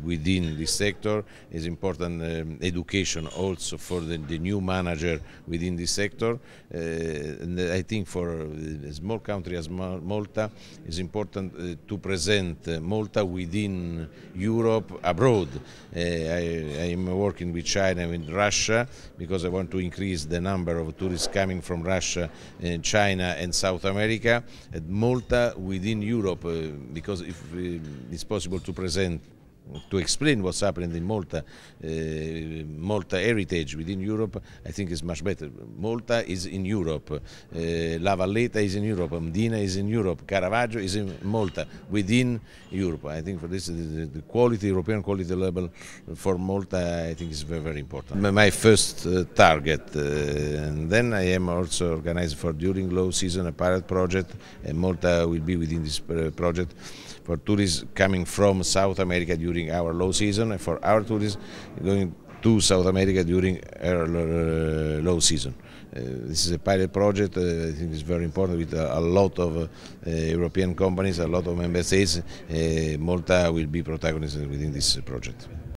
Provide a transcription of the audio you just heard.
within this sector. It's important education also for the new manager within this sector. And I think for a small country as Malta, it's important to present Malta within Europe, abroad. I am working with China and with Russia because I want to increase the number of tourists coming from Russia, China and South America. And Malta within Europe, because if it's possible to present, to explain what's happening in Malta, Malta heritage within Europe, I think is much better. Malta is in Europe, La Valletta is in Europe, Mdina is in Europe, Caravaggio is in Malta, within Europe. I think for this, the quality, European quality level for Malta, I think is very, very important. My first target, and then I am also organized for during low season a pilot project, and Malta will be within this project for tourists coming from South America during our low season, and for our tourists going to South America during our low season. This is a pilot project. I think it's very important with a lot of European companies, a lot of member states. Malta will be protagonists within this project.